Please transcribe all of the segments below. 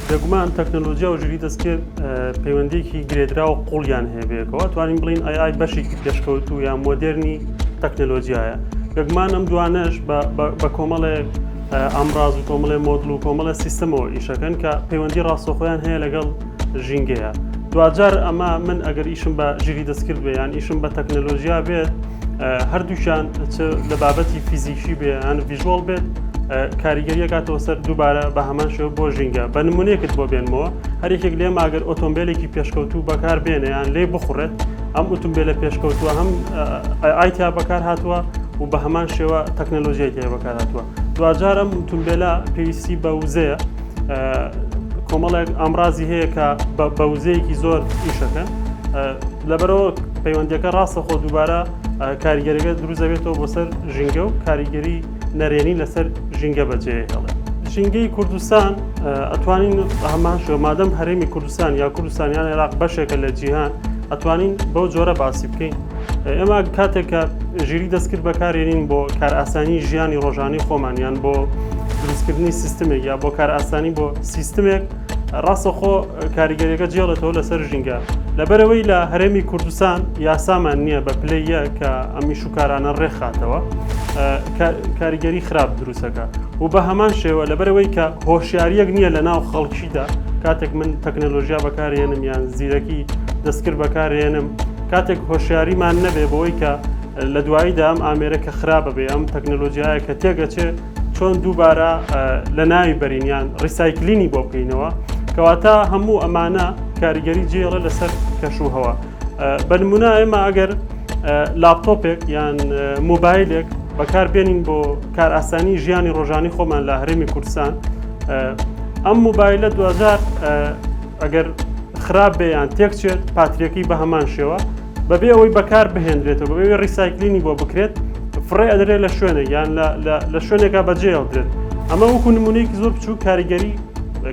بێگومان تەکنەلۆجیا و ژیری دەستکرد پەیوەندیەکی گرێدراو و قوڵیان هەیە بەیەکەوە، توانین بڵین AI بەشێکی پێشکەوتوو یا مۆدێرنی تەکنەلۆجیایە. بێگومان ئەم دوانەش بە کۆمەڵێک ئامراز و کۆمەڵێ مۆدل و کۆمەڵێ سیستەمەوە ئیشەکەن کە پەیوەندی ڕاستەوخۆیان هەیە لەگەڵ ژینگەیە. دواجار ئەمە من ئەگەر ئیشم بە ژیری دەستکرد بێ یان ئیشم بە تەکنەلۆژیا بێت، هەردووکیان چ لە بابەتی فیزیکی بێ یان visual بێت کاریگەریە کاتەوە سەر دووبارە بە هەمان شێوە بۆ ژینگە. بە نمونەیەکت بۆ بێنمەوە، هەر یەکێک لێم ئەگەر ئۆتۆمبیلێکی پێشکەوتوو بەکار بێنێ یان لێ بخوڕێت، ئەم ئۆتۆمبیلە پێشکەوتووە هەم AI تیا بەکار هاتووە و بە هەمان شێوە تەکنەلۆژیای تیا بەکار هاتووە. دواجار ئەم ئۆتۆمبیلە پێویستی بە وزەیە، کۆمەڵێک ئامرازی هەیە کە بە وزەیەکی زۆر ئیشەکەن، لەبەرەوە پەیوەندیەکە ڕاستەخۆ دووبارە کاریگەریەکە دروست دەبێتەوە بۆ سەر ژینگە و کاریگەری نەرێنی لەسەر ژینگە بەجێهێڵێت. ژینگەی کوردستان ئەتوانین هەمان شێوە مادەم هەرێمی کوردستان یا کوردستان یان عێراق بەشێکە لە جیهان، ئەتوانین بەو جۆرە باسی بکەین. ئێمە کاتێک کە ژیری دەستکرد بەکارێنین بۆ کارئاسانی ژیانی ڕۆژانەی خۆمان یان بۆ دروستکردنی سیستمێک یا بۆ کارئاسانی بۆ سیستمێک، ڕاستەخۆ کاریگەریەکە جێڵێتەوە لەسەر ژینگە. لەبەرەوەی لە هەرێمی کوردستان یاسامان نییە بە پلەی یە کە ئەم ئیش و کارانە ڕێکخاتەوە، کاریگەری خراپ دروستەکە و بە هەمان شێوە لەبەرەوەی کە هۆشیاریەک نییە لە ناو خەڵکیدا، کاتێک من تەکنەلۆژیا بەکارێنم یان زیرەکی دەستکرد بەکارێنم، کاتێک هۆشیاریمان نەبێ بەوەی کە لە دواییدا ئەم ئامێرە کە خراپە بێ، ئەم تەکنەلۆژیایە کە تێگەچێ، چۆن دووبارە لە ناوی بەرین یان recycling ی بۆ بکەینەوە. کەواتە هەموو ئەمانە کاریگەری جێڵە لەسەر کەش و هەوا. بە نمونە ئێمە ئەگەر لاپتۆپێک یان مۆبایلێک بەکار بێنین بۆ کارئاسانی ژیانی ڕۆژانی خۆمان لە هەرێمی کوردستان، ئەم مۆبایلە دوجار ئەگەر خراپ بێ یان تێکچێت، پاتریەکەی بە هەمان شێوە بەبێ ئەوەی بەکار بهێنرێتەوە، بەبێ recycling ی بۆ بکرێت، فڕێ ئەدرێت لە شوێنێک یان لە شوێنێکا بەجێهێڵدرێت. ئەمە وەکو نمونەیەکی زۆر بچوو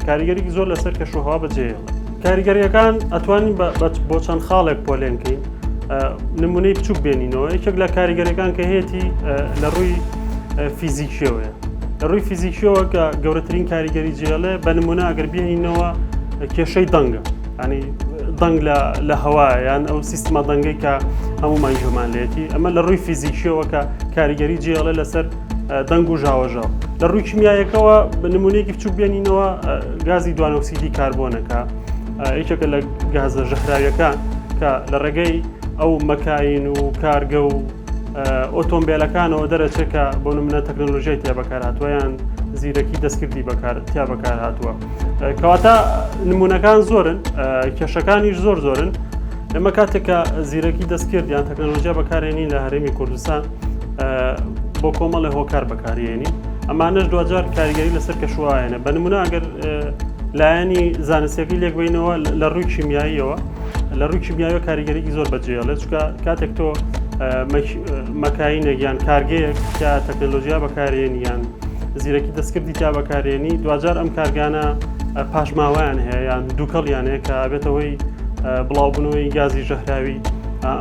کاریگەریکی زۆر لەسەر کەشوهەوا بەجێهێڵێت. کاریگەریەکان ئەتوانین بۆ چەند خاڵێک پۆلێن کەین، نمونەی بچوک بێنینەوە. یەکێک لە کاریگەریەکان کە هەیەی لە ڕووی فیزیکیەوەیە. لە ڕووی فیزیکیەوە کە گەورەترین کاریگەری جێڵێ، بە نمونە ئەگەر بێنینەوە کێشەی دەنگە، ینی دەنگ لە هەوا یان ئەو سیستمە دەنگەی کە هەمومان گوێمان لێتی، ئەمە لە ڕووی فیزیکیەوە کە کاریگەری جێڵێ لەسەر دەنگ و ژاوەژاو. لە ڕووی کیمیایەکەوە بە نمونەیەکی بچوک بێنینەوە، گازی دوانۆکسیدی کاربۆنەکە یەکێکە لە گازە ژەهراویەکان کە لە ڕێگەی ئەو مەکاین و کارگە و ئۆتۆمبیلەکانەوە دەرەچێت کە بۆ نمونە تەکنەلۆژیای تیا بەکار هاتووە یان زیرەکی دەستکردی بەکار تیا بەکار هاتووە. کەواتە نمونەکان زۆرن، کێشەکانیش زۆر زۆرن. ئێمە کاتێک کە زیرەکی دەستکرد یان تەکنەلۆژیا بەکارێنین لە هەرێمی کوردستان، بۆ کۆمەڵێ هۆکار بەکارێنین، ئەمانەش دوجار کاریگەری لەسەر کەشوهەوایانە. بە نمونە ئەگەر لایەنی زانستیەکەی لێک بینەوە لە ڕووی کیمیاییەوە، لە ڕووی کیمیاییەوە کاریگەریی زۆر بەجێڵێت، چونکە کاتێک تۆ مەکاینێک یان کارگەیەک کە تەکنەلۆژیا بەکارێنی یان زیرەکی دەستکردی تیا بەکارێنی، دوجار ئەم کارگانە پاشماوەیان هەیە یان دووکەڵیان هەیە کە ئەبێتە هۆی بڵاوبوونەوەی گازی ژەهراوی.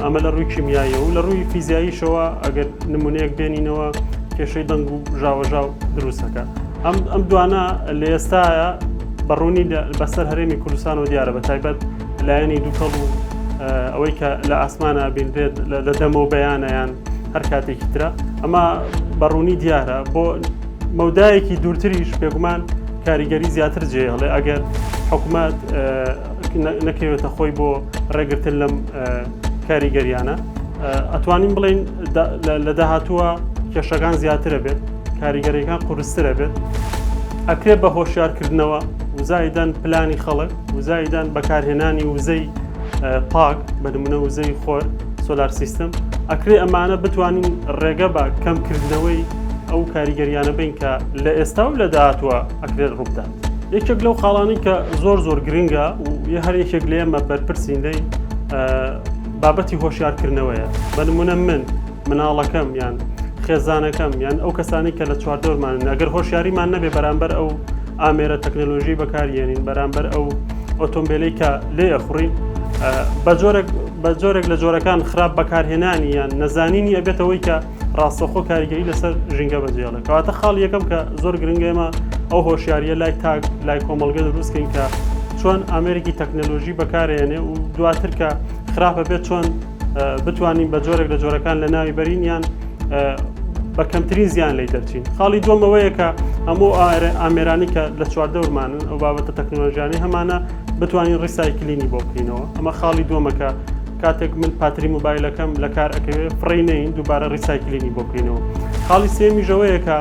ئەمە لە ڕووی کیمیاییەوە و لە ڕووی فیزیاییشەوە ئەگەر نمونەیەک بێنینەوە، کێشەی دەنگ و ژاوەژاو دروستەکە. ئەم دوانە لە ئێستاە بەڕوونی بەسەر هەرێمی کوردستانەوە دیارە، بە تایبەت لایەنی دووکەڵ و ئەوەی کە لە ئاسمانە بینرێت لە دەمەوە بەیانە یان هەر کاتێکی ترە، ئەمە بەڕوونی دیارە. بۆ مەودایەکی دوورتریش بێگومان کاریگەری زیاتر جێهڵێ ئەگەر حکوومەت نەکەوێتە خۆی بۆ ڕێگرتن لەم کاریگەریانە. ئەتوانین بڵین لە داهاتووە کێشەکان زیاترە بێت، کاریگەریەکان قورسترە بێت. ئەکرێت بە هۆشیارکردنەوە وزایدان پلانی خەڵک وزایدان بەکارهێنانی وزەی پاک، بە نمونە وزەی خۆر، solar system، ئەکرێ ئەمانە بتوانین ڕێگە بە کەمکردنەوەی ئەو کاریگەریانە بین کە لە ئێستا و لە داهاتووە ئەکرێت ڕووبدات. یەکێک لەو خاڵانەی کە زۆر زۆر گرنگە و هەر یەکێک لە ئێمە بەرپرسین لێی، بابەتی هۆشیارکردنەوەیە. بە نمونە من مناڵەکەم یان خێزانەکەم یان ئەو کەسانی کە لە چواردەورمانن، ئەگەر هۆشیاریمان نەبێ بەرامبەر ئەو ئامێرە تەکنەلۆژی بەکارێنین، بەرامبەر ئەو ئۆتۆمبیلەی کە لێ ئەخوڕین، بە جۆرێک لە جۆرەکان خراپ بەکارهێنانی یان نەزانینی ئەبێتەوەی کە ڕاستەخۆ کاریگەری لەسەر ژینگە بەجێڵێ. کەواتە خاڵ یەکەم کە زۆر گرنگە ئێمە ئەو هۆشیاریە لای تاک لای کۆمەڵگە دروستکەین کە چۆن ئامێرێکی تەکنەلۆژی بەکارێنێ و دواتر کە خراپە بێت چۆن بتوانین بە جۆرێک لە جۆرەکان لە ناوی بەرین یان بە کەمترین زیان لی دەرچین. خاڵی دووەمەوەیە کە هەموو ئامێرانی کە لە چواردەورمانن ئەو بابەتە تەکنۆلۆژیانی هەمانە بتوانین recycling ی بۆ بکەینەوە. ئەمە خاڵی دووەمەکە کاتێک من پاتری موبایلەکەم لە کار ئەکەوێ فڕێی نەین دووبارە recycling ی بۆ بکەینەوە. خاڵی سێمیشەوەیە کە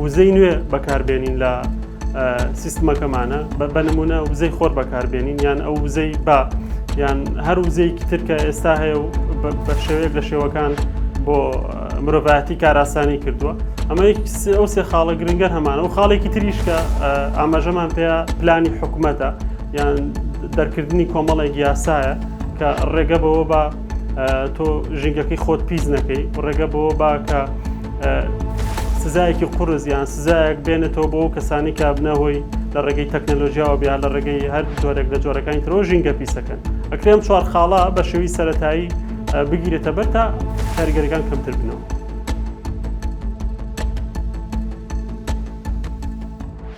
وزەی نوێ بەکاربێنین لە سیستمەکەمانە بە نمونە وزەی خۆر بەکاربێنین یان ئەو وزەی با یان هەر وزەیەکی تر کە ئێستا هەیە و بە شێوەیەک لە شێوەکان بۆ مرۆڤایەتی کاراسانی کردووە. ئەمە ئەو سێ خاڵە گرنگەر هەمانە و خاڵێکی تریش کە ئاماژەمان پێ پلانی حکوومەتە یان دەرکردنی کۆمەڵێک یاسایە کە ڕێگە بەوە بە تۆ ژینگەکەی خۆت پیس نەکەی ڕێگە بەوە با کە سزایەکی قورس یان سزایەک بێنێتەوە بۆ ئەو کەسانی کە بنە هۆی لە ڕێگەی تەکنەلۆژیاوە بیا لە ڕێگەی هەر جۆرێک لە جۆرەکانی ترەوە ژینگە پیسەکەن. ئەکرێ ئەم چوار خاڵە بە شێوەی سەرەتایی بگیرێتە بەر تا کاریگەریەکان کەمتر بنەوە.